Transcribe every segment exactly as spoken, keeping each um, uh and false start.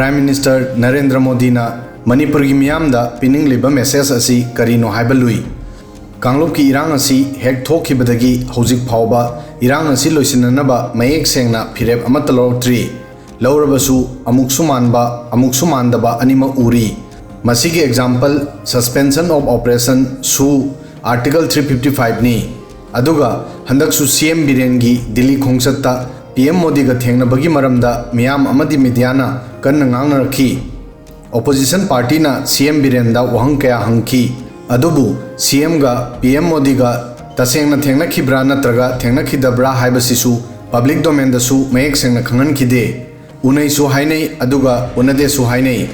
Prime Minister Narendra ꯃꯣꯗꯤꯅ ꯃꯅꯤꯄꯨꯔꯒꯤ ꯃꯤꯌꯥꯝꯗ ꯄꯤꯅꯤꯡꯂꯤꯕ message ꯑꯁꯤ ꯀꯔꯤꯅꯣ ꯍꯥꯏꯕ ꯂꯨꯏ꯫ ꯀꯥꯡꯂꯨꯞꯀꯤ ꯏꯔꯥꯡ ꯑꯁꯤ ꯍꯦꯛ ꯊꯣꯛꯈꯤꯕꯗꯒꯤ ꯍꯧꯖꯤꯛ ꯐꯥꯎꯕ ꯏꯔꯥꯡ ꯑꯁꯤ ꯂꯣꯏꯁꯤꯟꯅꯅꯕ ꯃꯌꯦꯛ ꯁꯦꯡꯅ ꯐꯤꯔꯦꯞ ꯑꯃꯠꯇ ꯂꯧꯔꯛꯇ꯭ꯔꯤ꯫ ꯂꯧꯔꯕꯁꯨ ꯑꯃꯨꯛꯁꯨ ꯃꯥꯟꯕ, ꯑꯃꯨꯛꯁꯨ ꯃꯥꯟꯗꯕ ꯑꯅꯤꯃꯛ ꯎꯔꯤ꯫ ꯃꯁꯤꯒꯤ example suspension of operation ꯁꯨ Article three fifty five ꯅꯤ꯫ ꯑꯗꯨꯒ ꯍꯟꯗꯛꯁꯨ C M ꯕꯤꯔꯦꯟꯒꯤ Delhi ꯈꯣꯡꯆꯠꯇ P M ꯃꯣꯗꯤꯒ ꯊꯦꯡꯅꯕꯒꯤ ꯃꯔꯝꯗ ꯃꯤꯌꯥꯝ ꯑꯃꯗꯤ ꯃꯤꯗꯤꯌꯥꯅ ꯀꯟꯅ ꯉꯥꯡꯅꯔꯛꯈꯤ꯫ Opposition party ꯅ C M ꯕꯤꯔꯦꯟꯗ ꯋꯥꯍꯪ ꯀꯌꯥ ꯍꯪꯈꯤ꯫ ꯑꯗꯨꯕꯨ C M ꯒ P M ꯃꯣꯗꯤꯒ ꯇꯁꯦꯡꯅ ꯊꯦꯡꯅꯈꯤꯕ꯭ꯔꯥ ꯅꯠꯇ꯭ꯔꯒ ꯊꯦꯡꯅꯈꯤꯗꯕ꯭ꯔꯥ ꯍꯥꯏꯕꯁꯤꯁꯨ public domain ꯗꯁꯨ ꯃꯌꯦꯛ ꯁꯦꯡꯅ ꯈꯪꯍꯟꯈꯤꯗꯦ꯫ ꯎꯅꯩꯁꯨ ꯍꯥꯏꯅꯩ, ꯑꯗꯨꯒ ꯎꯅꯗꯦꯁꯨ ꯍꯥꯏꯅꯩ꯫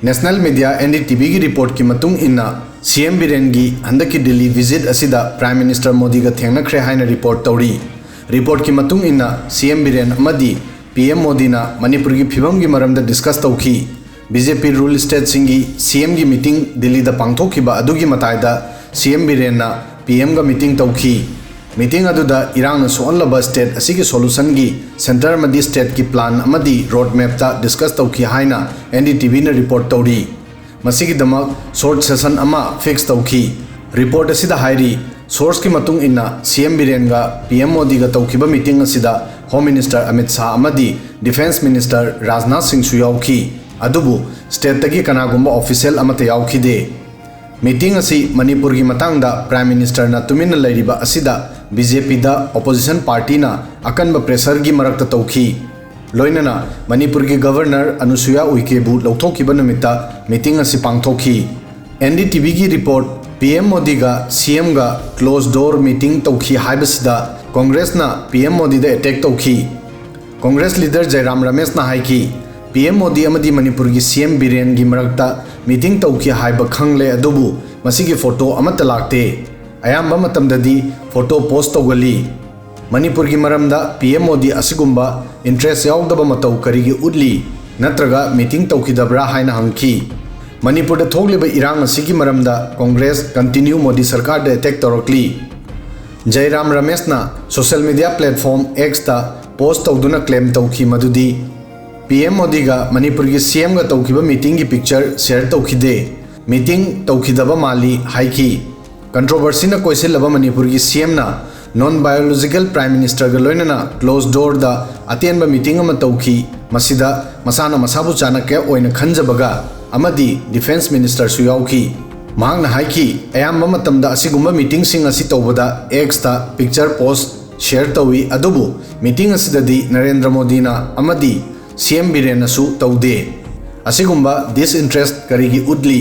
National media N D T V ꯒꯤ report ꯀꯤ ꯃꯇꯨꯡ ꯏꯟꯅ, C M ꯕꯤꯔꯦꯟꯒꯤ ꯍꯟꯗꯛꯀꯤ ꯗꯤꯜꯂꯤ visit ꯑꯁꯤꯗ Prime Minister ꯃꯣꯗꯤꯒ ꯊꯦꯡꯅꯈ꯭ꯔꯦ ꯍꯥꯏꯅ report ꯇꯧꯔꯤ꯫ Report ꯀꯤ ꯃꯇꯨꯡ ꯏꯟꯅ, C M ꯕꯤꯔꯦꯟ ꯑꯃꯗꯤ P M ꯃꯣꯗꯤꯅ ꯃꯅꯤꯄꯨꯔꯒꯤ ꯐꯤꯕꯝꯒꯤ ꯃꯔꯝꯗ discuss ꯇꯧꯈꯤ꯫ B J P rule state ꯁꯤꯡꯒꯤ C M ꯒꯤ meeting ꯗꯤꯜꯂꯤꯗ ꯄꯥꯡꯊꯣꯛꯈꯤꯕ ꯑꯗꯨꯒꯤ ꯃꯇꯥꯏꯗ C M ꯕꯤꯔꯦꯟꯅ P M ꯒ meeting ꯇꯧꯈꯤ꯫ Meeting ꯑꯗꯨꯗ ꯏꯔꯥꯡꯅ ꯁꯣꯛꯍꯜꯂꯕ state ꯑꯁꯤꯒꯤ solution ꯒꯤ centre ꯑꯃꯗꯤ state ꯀꯤ plan ꯑꯃꯗꯤ road map ꯇ discuss ꯇꯧꯈꯤ ꯍꯥꯏꯅ N D T V ꯅ report ꯇꯧꯔꯤ꯫ ꯃꯁꯤꯒꯤꯗꯃꯛ short session ꯑꯃ fix ꯇꯧꯈꯤ꯫ Report ꯑꯁꯤꯗ ꯍꯥꯏꯔꯤ, source ꯀꯤ ꯃꯇꯨꯡ ꯏꯟꯅ, C M ꯕꯤꯔꯦꯟꯒ P M ꯃꯣꯗꯤꯒ ꯇꯧꯈꯤꯕ meeting ꯑꯁꯤꯗ Home Minister ꯑꯃꯤꯠ ꯁꯥꯍ ꯑꯃꯗꯤ Defence Minister ꯔꯥꯖꯅꯥꯊ ꯁꯤꯡꯁꯨ ꯌꯥꯎꯈꯤ꯫ ꯑꯗꯨꯕꯨ state ꯇꯒꯤ ꯀꯅꯥꯒꯨꯝꯕ official ꯑꯃꯠꯇ ꯌꯥꯎꯈꯤꯗꯦ꯫ Meeting ꯑꯁꯤ ꯃꯅꯤꯄꯨꯔꯒꯤ ꯃꯇꯥꯡꯗ Prime Minister ꯅ ꯇꯨꯃꯤꯟꯅ ꯂꯩꯔꯤꯕ ꯑꯁꯤꯗ B J P ꯗ opposition party ꯅ ꯑꯀꯟꯕ pressure ꯒꯤ ꯃꯔꯛꯇ ꯇꯧꯈꯤ꯫ ꯂꯣꯏꯅꯅ ꯃꯅꯤꯄꯨꯔꯒꯤ Governor ꯑꯅꯨꯁꯨꯌꯥ ꯎꯏꯀꯦꯕꯨ ꯂꯧꯊꯣꯛꯈꯤꯕ ꯅꯨꯃꯤꯠꯇ meeting ꯑꯁꯤ ꯄꯥꯡꯊꯣꯛꯈꯤ꯫ N D T V ꯒꯤ report, P M ꯃꯣꯗꯤꯒ C M ꯒ closed door meeting ꯇꯧꯈꯤ ꯍꯥꯏꯕꯁꯤꯗ Congress ꯅ P M ꯃꯣꯗꯤꯗ attack ꯇꯧꯈꯤ꯫ Congress leader ꯖꯌꯔꯥꯝ ꯔꯃꯦꯁꯅ ꯍꯥꯏꯈꯤ, P M ꯃꯣꯗꯤ ꯑꯃꯗꯤ ꯃꯅꯤꯄꯨꯔꯒꯤ C M ꯕꯤꯔꯦꯟꯒꯤ ꯃꯔꯛꯇ meeting ꯇꯧꯈꯤ ꯍꯥꯏꯕ ꯈꯪꯂꯦ, ꯑꯗꯨꯕꯨ ꯃꯁꯤꯒꯤ photo ꯑꯃꯠꯇ ꯂꯥꯛꯇꯦ꯫ ꯑꯌꯥꯝꯕ ꯃꯇꯝꯗꯗꯤ photo post ꯇꯧꯒꯜꯂꯤ꯫ ꯃꯅꯤꯄꯨꯔꯒꯤ ꯃꯔꯝꯗ P M ꯃꯣꯗꯤ ꯑꯁꯤꯒꯨꯝꯕ interest ꯌꯥꯎꯗꯕ ꯃꯇꯧ ꯀꯔꯤꯒꯤ ꯎꯠꯂꯤ? ꯅꯠꯇ꯭ꯔꯒ meeting ꯇꯧꯈꯤꯗꯕ꯭ꯔꯥ ꯍꯥꯏꯅ ꯍꯪꯈꯤ꯫ ꯃꯅꯤꯄꯨꯔꯗ ꯊꯣꯛꯂꯤꯕ ꯏꯔꯥꯡ ꯑꯁꯤꯒꯤ ꯃꯔꯝꯗ Congress continue Modi ꯁꯔꯀꯥꯔꯗ attack ꯇꯧꯔꯛꯂꯤ꯫ ꯖꯌꯔꯥꯝ ꯔꯃꯦꯁꯅ social media platform X ꯇ post ꯇꯧꯗꯨꯅ claim ꯇꯧꯈꯤ ꯃꯗꯨꯗꯤ, ꯄꯤ ꯑꯦꯝ ꯃꯣꯗꯤꯒ ꯃꯅꯤꯄꯨꯔꯒꯤ ꯁꯤ ꯑꯦꯝꯒ ꯇꯧꯈꯤꯕ ꯃꯤꯇꯤꯡꯒꯤ ꯄꯤꯛꯆꯔ ꯁꯦꯌꯔ ꯇꯧꯈꯤꯗꯦ꯫ ꯃꯤꯇꯤꯡ ꯇꯧꯈꯤꯗꯕ ꯃꯥꯜꯂꯤ ꯍꯥꯏꯈꯤ꯫ ꯀꯟꯇ꯭ꯔꯣꯚꯔꯁꯤꯅ ꯀꯣꯏꯁꯤꯜꯂꯕ ꯃꯅꯤꯄꯨꯔꯒꯤ ꯁꯤ ꯑꯦꯝꯅ ꯅꯣꯟ ꯕꯥꯏꯑꯣꯂꯣꯖꯤꯀꯦꯜ ꯄ꯭ꯔꯥꯏꯝ ꯃꯤꯅꯤꯁꯇꯔꯒ ꯂꯣꯏꯅꯅ ꯀ꯭ꯂꯣꯖ ꯗꯣꯔꯗ ꯑꯇꯦꯟꯕ ꯃꯤꯇꯤꯡ ꯑꯃ ꯇꯧꯈꯤ꯫ ꯃꯁꯤꯗ ꯃꯁꯥꯅ ꯃꯁꯥꯕꯨ ꯆꯥꯅꯀ꯭ꯌ ꯑꯣꯏꯅ ꯈꯟꯖꯕꯒ ꯑꯃꯗꯤ ꯗꯤꯐꯦꯟꯁ ꯃꯤꯅꯤꯁꯇꯔꯁꯨ ꯌꯥꯎꯈꯤ꯫ ꯃꯍꯥꯛꯅ ꯍꯥꯏꯈꯤ, "ꯑꯌꯥꯝꯕ ꯃꯇꯝꯗ ꯑꯁꯤꯒꯨꯝꯕ ꯃꯤꯇꯤꯡꯁꯤꯡ ꯑꯁꯤ ꯇꯧꯕꯗ ꯑꯦꯛꯁꯇ ꯄꯤꯛꯆꯔ ꯄꯣꯁ ꯁꯦꯌꯔ ꯇꯧꯏ, ꯑꯗꯨꯕꯨ ꯃꯤꯇꯤꯡ ꯑꯁꯤꯗꯗꯤ ꯅꯔꯦꯟꯗ꯭ꯔ ꯃꯣꯗꯤꯅ ꯑꯃꯗꯤ ꯁꯤ ꯑꯦꯝ ꯕꯤꯔꯦꯟꯅꯁꯨ ꯇꯧꯗꯦ꯫ ꯑꯁꯤꯒꯨꯝꯕ ꯗꯤꯁꯏꯟꯇꯔꯦꯁ ꯀꯔꯤꯒꯤ ꯎꯠꯂꯤ?"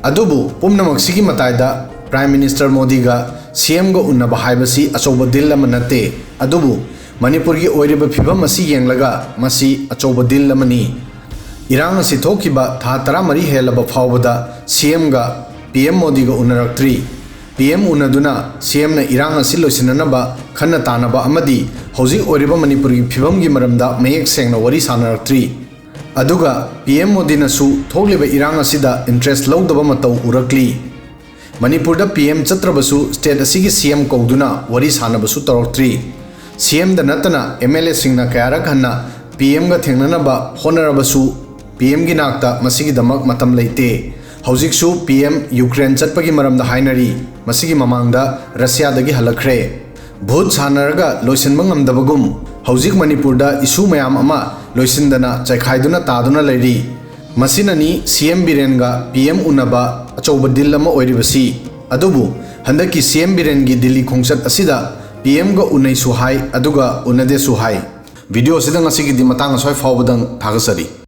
ꯑꯗꯨꯕꯨ ꯄꯨꯝꯅꯃꯛꯁꯤꯒꯤ ꯃꯇꯥꯏꯗ ꯄ꯭ꯔꯥꯏꯝ ꯃꯤꯅꯤꯁꯇꯔ ꯃꯣꯗꯤꯒ ꯁꯤ ꯑꯦꯝꯒ ꯎꯅꯕ ꯍꯥꯏꯕꯁꯤ ꯑꯆꯧꯕ ꯗꯤꯜ ꯑꯃ ꯅꯠꯇꯦ, ꯑꯗꯨꯕꯨ ꯃꯅꯤꯄꯨꯔꯒꯤ ꯑꯣꯏꯔꯤꯕ ꯐꯤꯕꯝ ꯑꯁꯤ ꯌꯦꯡꯂꯒ ꯃꯁꯤ ꯑꯆꯧꯕ ꯗꯤꯜ ꯑꯃꯅꯤ꯫ ꯏꯔꯥꯡ ꯑꯁꯤ ꯊꯣꯛꯈꯤꯕ ꯊꯥ ꯇꯔꯥꯃꯔꯤ ꯍꯦꯜꯂꯕ ꯐꯥꯎꯕꯗ ꯁꯤ ꯑꯦꯝꯒ ꯄꯤ ꯑꯦꯝ ꯃꯣꯗꯤꯒ ꯎꯅꯔꯛꯇ꯭ꯔꯤ꯫ ꯄꯤ ꯑꯦꯝ ꯎꯅꯗꯨꯅ ꯁꯤ ꯑꯦꯝꯅ ꯏꯔꯥꯡ ꯑꯁꯤ ꯂꯣꯏꯁꯤꯟꯅꯅꯕ ꯈꯟꯅ ꯇꯥꯅꯕ ꯑꯃꯗꯤ ꯍꯧꯖꯤꯛ ꯑꯣꯏꯔꯤꯕ ꯃꯅꯤꯄꯨꯔꯒꯤ ꯐꯤꯕꯝꯒꯤ ꯃꯔꯝꯗ ꯃꯌꯦꯛ ꯁꯦꯡꯅ ꯋꯥꯔꯤ ꯁꯥꯅꯔꯛꯇ꯭ꯔꯤ꯫ ꯑꯗꯨꯒ ꯄꯤ ꯑꯦꯝ ꯃꯣꯗꯤꯅꯁꯨ ꯊꯣꯛꯂꯤꯕ ꯏꯔꯥꯡ ꯑꯁꯤꯗ ꯏꯟꯇꯔꯦꯁ ꯂꯧꯗꯕ ꯃꯇꯧ ꯎꯔꯛꯂꯤ꯫ ꯃꯅꯤꯄꯨꯔꯗ ꯄꯤ ꯑꯦꯝ ꯆꯠꯇ꯭ꯔꯕꯁꯨ ꯁ꯭ꯇꯦꯠ ꯑꯁꯤꯒꯤ ꯁꯤ ꯑꯦꯝ ꯀꯧꯗꯨꯅ ꯋꯥꯔꯤ ꯁꯥꯅꯕꯁꯨ ꯇꯧꯔꯛꯇ꯭ꯔꯤ꯫ ꯁꯤ ꯑꯦꯝꯗ ꯅꯠꯇꯅ ꯑꯦꯝ ꯑꯦꯜ ꯑꯦꯁꯤꯡꯅ ꯀꯌꯥꯔꯛ ꯍꯟꯅ ꯄꯤ ꯑꯦꯝꯒ ꯊꯦꯡꯅꯅꯕ ꯍꯣꯠꯅꯔꯕꯁꯨ ꯄꯤ ꯑꯦꯝꯒꯤ ꯅꯥꯛꯇ ꯃꯁꯤꯒꯤꯗꯃꯛ ꯃꯇꯝ ꯂꯩꯇꯦ꯫ ꯍꯧꯖꯤꯛꯁꯨ ꯄꯤ ꯑꯦꯝ ꯌꯨꯀ꯭ꯔꯦꯟ ꯆꯠꯄꯒꯤ ꯃꯔꯝꯗ ꯍꯥꯏꯅꯔꯤ꯫ ꯃꯁꯤꯒꯤ ꯃꯃꯥꯡꯗ ꯔꯁꯤꯌꯥꯗꯒꯤ ꯍꯜꯂꯛꯈ꯭ꯔꯦ꯫ ꯚꯣꯠ ꯁꯥꯟꯅꯔꯒ ꯂꯣꯏꯁꯤꯟꯕ ꯉꯝꯗꯕꯒꯨꯝ ꯍꯧꯖꯤꯛ ꯃꯅꯤꯄꯨꯔꯗ ꯏꯁꯨ ꯃꯌꯥꯝ ꯑꯃ ꯂꯣꯏꯁꯤꯟꯗꯅ ꯆꯥꯏꯈꯥꯏꯗꯨꯅ ꯇꯥꯗꯨꯅ ꯂꯩꯔꯤ꯫ ꯃꯁꯤꯅꯅꯤ ꯁꯤ ꯑꯦꯝ ꯕꯤꯔꯦꯟꯒ ꯄꯤ ꯑꯦꯝ ꯎꯅꯕ ꯑꯆꯧꯕ ꯗꯤꯜ ꯑꯃ ꯑꯣꯏꯔꯤꯕꯁꯤ꯫ ꯑꯗꯨꯕꯨ ꯍꯟꯗꯛꯀꯤ ꯁꯤ ꯑꯦꯝ ꯕꯤꯔꯦꯟꯒꯤ ꯗꯤꯜꯂꯤ ꯈꯣꯡꯆꯠ ꯑꯁꯤꯗ ꯄꯤ ꯑꯦꯝꯒ ꯎꯅꯩꯁꯨ ꯍꯥꯏ, ꯑꯗꯨꯒ ꯎꯅꯗꯦꯁꯨ ꯍꯥꯏ꯫ ꯚꯤꯗꯤꯑꯣ ꯑꯁꯤꯗ ꯉꯁꯤꯒꯤꯗꯤ ꯃꯇꯥꯡ ꯑꯁ꯭ꯋꯥꯏ ꯐꯥꯎꯕꯗꯪ ꯊꯥꯒꯠꯆꯔꯤ꯫